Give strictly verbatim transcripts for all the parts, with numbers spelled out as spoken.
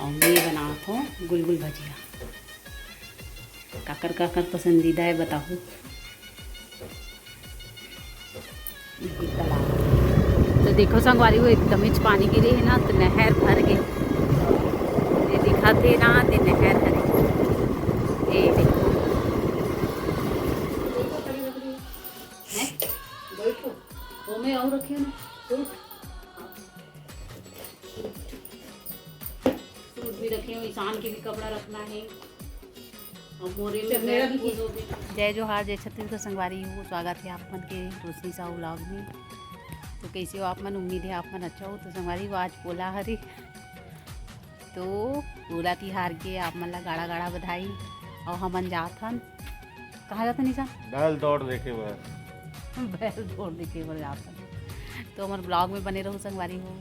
अउ मैं बनात हूँ गुलगुल भजिया। काकर काकर पसंदीदा है बताहू। तो देखो संगवारी हो, एकदमेच पानी गिरे हे ना, तो नहर भर गे। ये दिखत हे ना, ते नहर हरे। ये देखो। हैं? बैठो। वो मैं और रखे हो ना, सूट। सूट भी रखे हो, ईशान के भी कपड़ा रखना है। और मोरे में चल, मेरा बैग भी खुद हो गया। जय जोहार, जय छत्तीसगढ़ संगवारी हो, स्वागत है आप मन के रोशनी साहू व्लॉग में। तो कैसे हो आप मन? उम्मीद है आप मन अच्छा हो। तो संगवारी हो, आज पोला हरे, तो पोला तिहार के आप मन ला गाड़ा गाड़ा बधाई। और हमन जात हन, कहाँ जात हन निशान? बैल दौड़ देखे बर। बैल दौड़ देखे बर जात हन। तो हमर ब्लॉग में बने रहो संगवारी हो।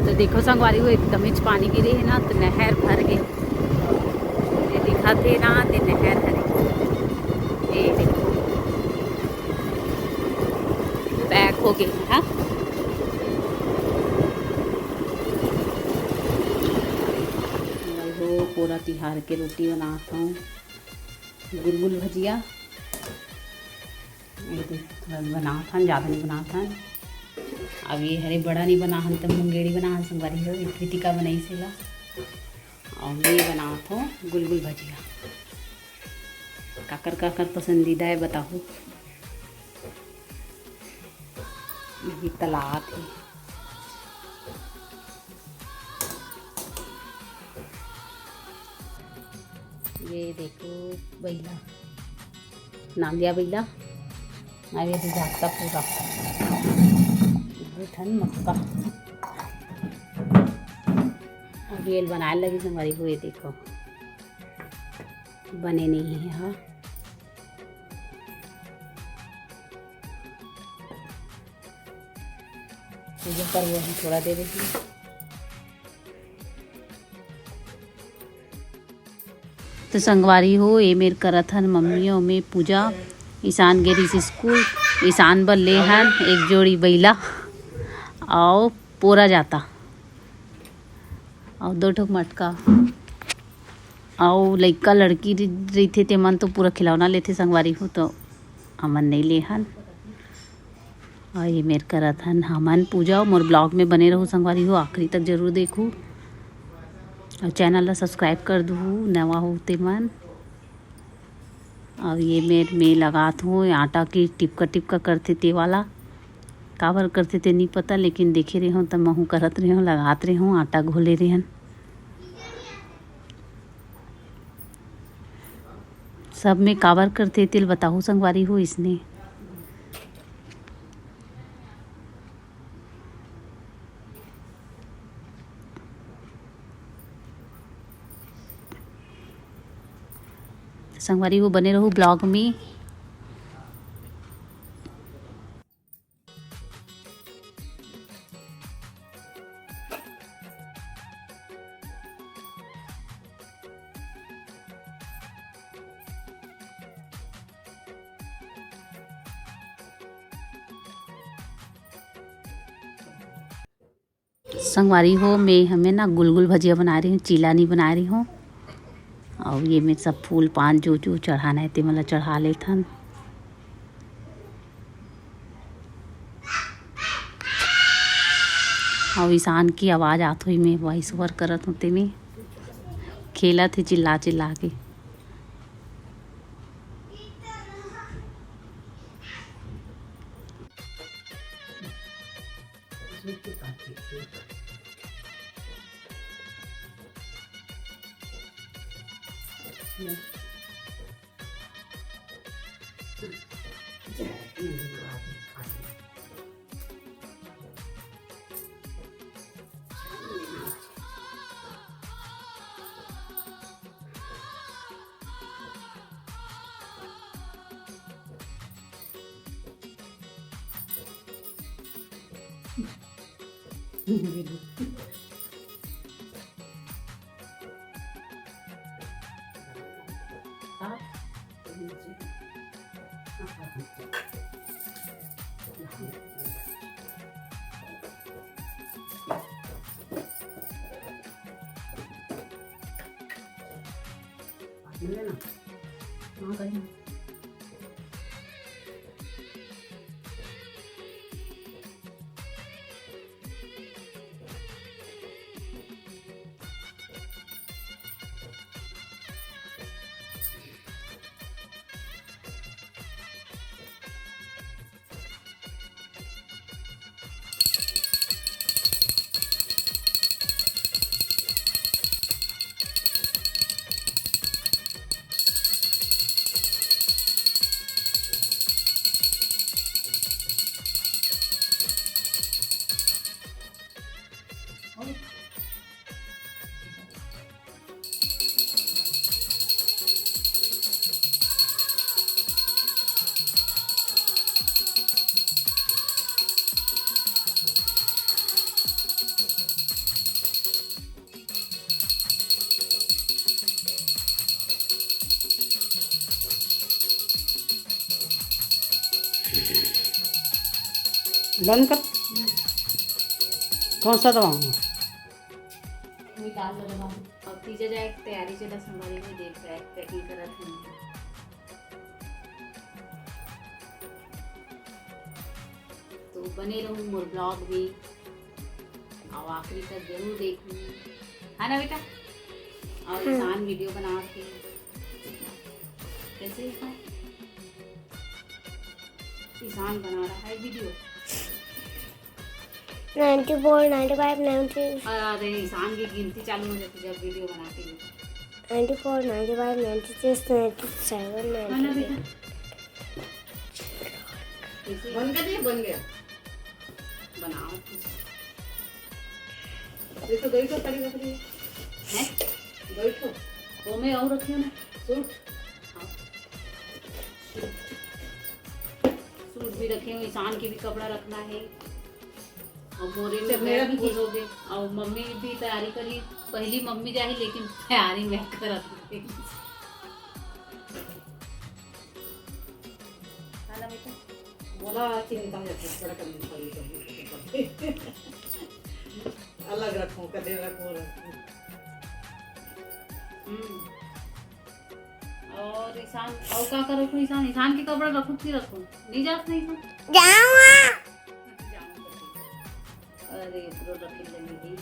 तो देखो संगवारी हो, एकदमेच पानी गिरे हे ना, तो नहर भर गे। ये दिखत हे ना, ते नहर हरे। ये देखो, बैग हो गे, हाँ। संगवारी हो, पोला तिहार के रोटी बनात हूँ, गुलगुल भजिया। ये तो थोड़ा बनात हन, ज़्यादा नहीं बनात हन। अब ये हरे बड़ा नहीं बना हन, तो मुंगेड़ी बना हन संगवारी हो। ये कृतिका बनाई से ला। और मैं बनात हूँ गुलगुल भजिया। काकर काकर पसंदीदा है बताहू। ये तलात है। ये देखो बैला, नांदिया बैला। अब ये जाता पूरा दू ठन मक्का। अब ये बनाए लगी संगवारी हो, ये देखो बने नहीं है। हाँ, पूजा करबो हम थोड़ा देर ही। तो संगवारी हो, ए मेर करत हन मम्मी अउ मैं पूजा। ईशान गे रिहिस स्कूल, ईशान बर ले हन एक जोड़ी बैला अउ पोरा जाता अउ दो ठोक मटका। अउ लइका लड़की रहिथे, तेमन तो पूरा खिलौना लेथे संगवारी हो, तो हमन नइ ले हन। अउ ये मेर करत हन हमन पूजा। मोर ब्लॉग में बने रहू संगवारी हो, आखिरी तक जरूर देखू अउ चैनल ला सब्सक्राइब कर दूहू नवा हो तेमन। अउ ये मेर में लगात हूँ आटा के टिपका टिपका करथे ते वाला, काबर करथे ते नइ पता, लेकिन देखे रेहेंव त महू करत रेहेंव, लगात रेहेंव, आटा घोले रेहेन। सब में काबर करथे तेल बताहू संगवारी हो इसने। संगवारी हो बने रहू ब्लॉग में। संगवारी हो, मैं हमें ना गुलगुल भजिया बना रही हूँ, चीला नहीं बना रही हूँ। अउ ये में सब फूल पान जो जो चढ़ाना है ते मन ला चढ़ा लेथन। अउ ईशान के आवाज आत होही, मैं वॉइस ओवर करत हों ते में खेलत हे चिल्ला चिल्ला के। ना। हाँ, कहीं। बंद कर। कौन सा दबाऊँ? वही लाल वाला दबाऊँ। अब तीजा जाए के तैयारी चला, संगवारी हो, देख रहे, packing करत हन। तो बने रहू मोर vlog में, अउ आखिरी तक जरूर देखू, है ना बेटा? अउ हम्म। ईशान video बना के कैसे ईशान? ईशान बना रहा है video। Ninety four, ninety five, ninety. अरे, ईशान की गिनती चालू हो जाती जब video बनाते हैं। Ninety four, ninety five, ninety six, ninety seven, है ना नाइंटी एट। बेटा? कैसे? बन गया, बन गया। बनाओ कुछ। देखो, दही तो खड़ी रख दी है। हैं? दही तो। वो मैं और रखी हूँ ना। सूट। हाँ। सूट। सूट भी रखे हूँ, ईशान की भी कपड़ा रखना है। और मोरे में चल, मेरा bag भी full हो गए। और मम्मी भी तैयारी करी, पहली मम्मी जाही, लेकिन तैयारी मैं करत हूँ। है ना बेटा? बोला कि नहीं, तो थोड़ा कम पड़ी तो। अलग रखूं, कदे रखूं, रखूं। हम्म। और ईशान, और का करो तू ईशान? ईशान के कपड़ा रखूं कि रखूं? नहीं जात नहीं ईशान? जाऊंगा। अरे, पूरा रख लेंगे।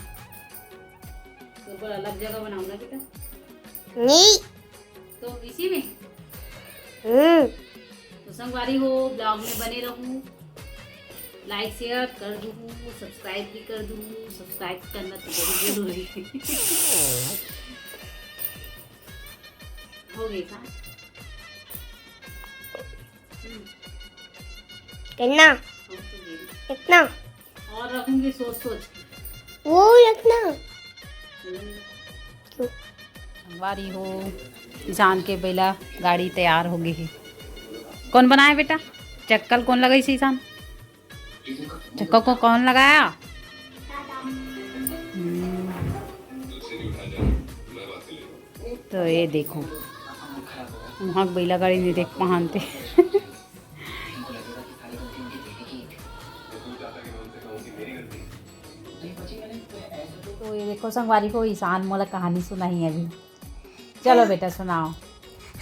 तो ऊपर अलग जगह बनाऊं ना बेटा? नहीं। तो इसी में? हम्म। तो संगवारी हो, vlog में बने रहू, like share कर दूँ, subscribe भी कर दूँ। Subscribe करना तो बहुत जरूरी है। हो गई का? हम्म। कितना? और तो दे दे। कितना? और रखूंगी सोच सोच के। वो रखना। हम्म। क्यों? संगवारी हो, ईशान के बइला गाड़ी तैयार हो गई है। कौन बनाए बेटा? चक्का ल कौन लगाइस ईशान? चक्का को कौन लगाया? हम्म। तो ये देखो, वहाँ के बइला गाड़ी नहीं देख पहनते। तो ये देखो संगवारी हो, ईशान मोला कहानी सुनाही अभी। चलो बेटा, सुनाओ।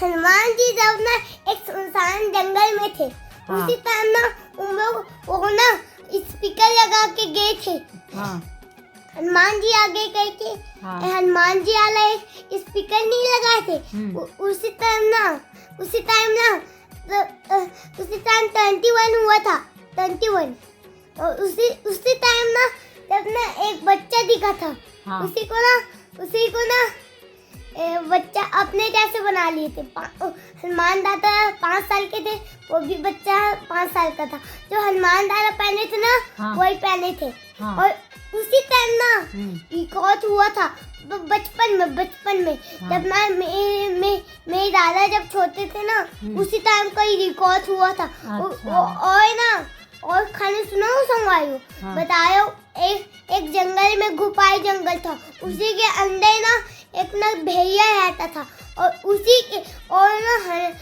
हनुमान जी जब ना एक सुनसान जंगल में थे, हाँ। उसी टाइम ना उन लोग वो ना स्पीकर लगा के गए थे। हाँ। हनुमान जी आ गए कह के। हाँ। हनुमान जी वाला एक स्पीकर नहीं लगाए थे। हम्म। उ-, उसी टाइम ना, उसी टाइम ना, तो, अ, उसी टाइम ट्वेंटी वन हुआ था, ट्वेंटी वन। और उसी, उसी टाइम ना, जब ना एक बच्चा दिखा था, हाँ। उसी को ना, उसी को ना, ए, बच्चा अपने जैसे बना लिए थे। पा-, ओ, हनुमान दादा पाँच साल के थे, वो भी बच्चा पाँच साल का था। जो हनुमान दादा पहने थे ना, हाँ। वही पहने थे। हाँ। और उसी टाइम ना, हम्म। रिकॉर्ड हुआ था, ब-, बचपन में, बचपन में, हाँ। जब मैं, मे-, मे-, मेरे दादा जब छोटे थे ना, हम्म। उसी टाइम का ही रिकॉर्ड हुआ था। अच्छा। वो, वो, और ना, और खाने सुनाओ संगवारी हो, हाँ। बतायो, एक, एक जंगल में गुफाई जंगल था, उसी के अंदर ना एक ना भेड़िया रहता था, और उसी के, और ना हर,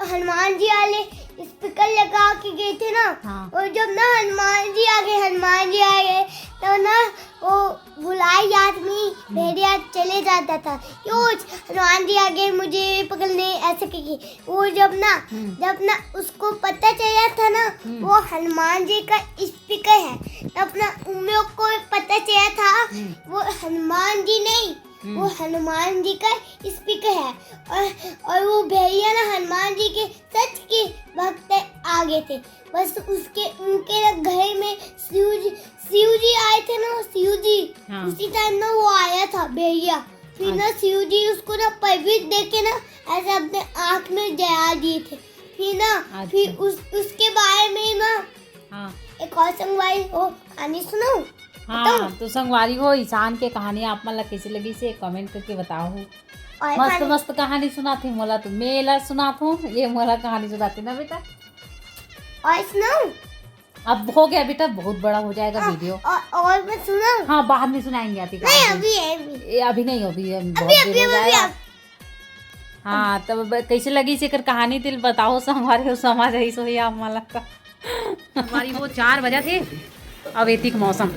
हनुमान जी वाले स्पीकर लगा के गए थे ना। हाँ। और जब ना हनुमान जी आ गए, हनुमान जी आ गए, तो ना वो भुलाई आदमी भेड़िया चले जाता था। "यो, हनुमान जी आ गए मुझे पकड़ने", ऐसे करके। वो जब ना, हम्म। जब ना उसको पता चला था ना, हम्म। वो हनुमान जी का स्पीकर है, तब ना उन लोग को पता चला था, हम्म। वो हनुमान जी नहीं, हम्म। वो हनुमान जी का स्पीकर है। और, और वो भेड़िया ना हनुमान जी के सच के भक्त आ गए थे। बस उसके, उनके घर में शिव जी, शिव जी आए थे ना, शिव जी। हाँ। उसी टाइम ना वो आया था भेड़िया। फिर ना अच्छा। शिव जी उसको ना पवित्र देके ना ऐसे अपने आँख में जला दिए थे। फिर ना, अच्छा। फिर उस, उसके बारे में ना हाँ। एक और संगवारी हो कहानी सुनाऊं? हाँ, बताऊं? तो संगवारी हो, ईशान के कहानी आप मन ला कैसे लगिस हे, कमेंट करके बताओ। और मस्त कहानी मस्त कहानी सुनाथे मोला तो, मैं एला सुनाथों, ये मोला कहानी सुनाथे ना बेटा। और सुनाऊं? अब हो गया बेटा, बहुत बड़ा हो जाएगा हाँ, वीडियो। और, और मैं सुनाऊं? हाँ, बाद में सुनाएंगे आती नहीं, बाद में। अभी, अभी। ये अभी नहीं, अभी हम अभी, बहुत अभी, देर हो अभी, जाएगा। अभी। हाँ, तब ब-, कैसे लगिस एकर कहानी, तेला बताओ, संगवारी हो, समझ आइस होही आप मन ला का। संगवारी हो, चार बजे थे, अब एतिक मौसम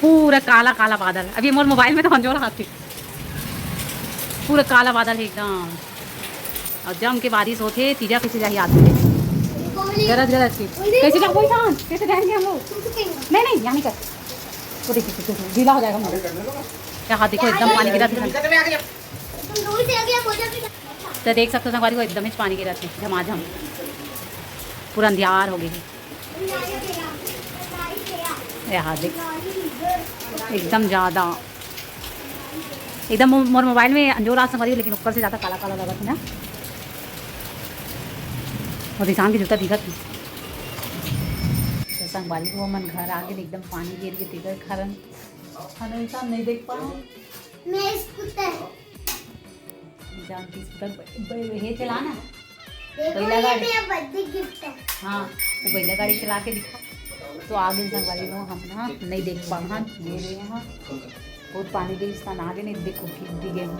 पूरा काला काला बादल। अभी मोर मोबाइल में तो अंजोर आथे, पूरा काला बादल है एकदम, और जम के बारिश होथे। तीजा कैसे जाही आदमी, गरज गरज के। कैसे जाओ, कोई कहाँ, कैसे जाएंगे हम लोग? नहीं, नहीं, यहाँ नहीं कर, वो देखिए, देखिए, गीला हो जाएगा हम लोग। यहाँ देखो, एकदम पानी गिरा था। तो देख सकते हो संगवारी हो, एकदम ही पानी गिरा था, झमाझम, पूरा अंधियार हो गई। यहाँ देख, एकदम ज़्यादा, एकदम मो-, मोर मोबाइल में अंजोर आस संगवारी हो, लेकिन ऊपर से ज़्यादा काला काला लगा था ना। और ईशान के जूता दिखत हे। तो संगवारी हो, हमन घर आ गए, एकदम पानी गिर के तेकर कारण हम ईशान नहीं देख पाए। मैं स्कूटर। जान की स्कूटर ब-, ब-, हे चलाना। देखो, बइला ये गाड़ी। मेरा बर्थडे गिफ्ट है। हाँ, वो बइला गाड़ी चला के दिखा। तो आगे संगवारी हो, हम ना नहीं देख पाए, हाँ, ये रहे हैं। बहुत पानी के स्थान आगे नहीं, देखो, भीग भी गए हैं।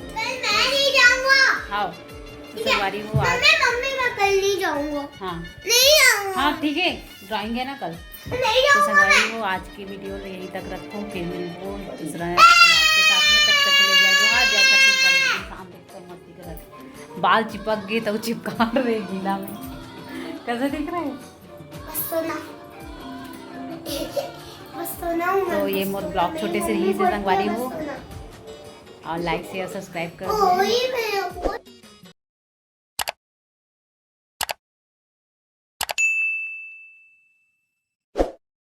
कल मैं नहीं जाऊंगा। हाँ, तो ठीक है। संगवारी हो, आज मम्मी, मम्मी, मैं कल नहीं जाऊंगा। हाँ। नहीं जाऊंगा। हाँ, ठीक है, ड्राइंग है ना कल। नहीं तो जाऊंगा संगवारी मैं। हो, आज की वीडियो ला यहीं तक रखो, फिर मिलबो दूसरा vlog के साथ में। तब तक के लिए जय जोहार, जय छत्तीसगढ़। इंसान देखते मस्ती करत, बाल चिपक गए तो चिपका रहे गीला में। कैसे दिख रहे हैं? बस सोना। बस सोना हूँ मैं, तो ये बस मोर सोना। Vlog छोटे से रही से संगवारी हो। और like, share, subscribe कर दो।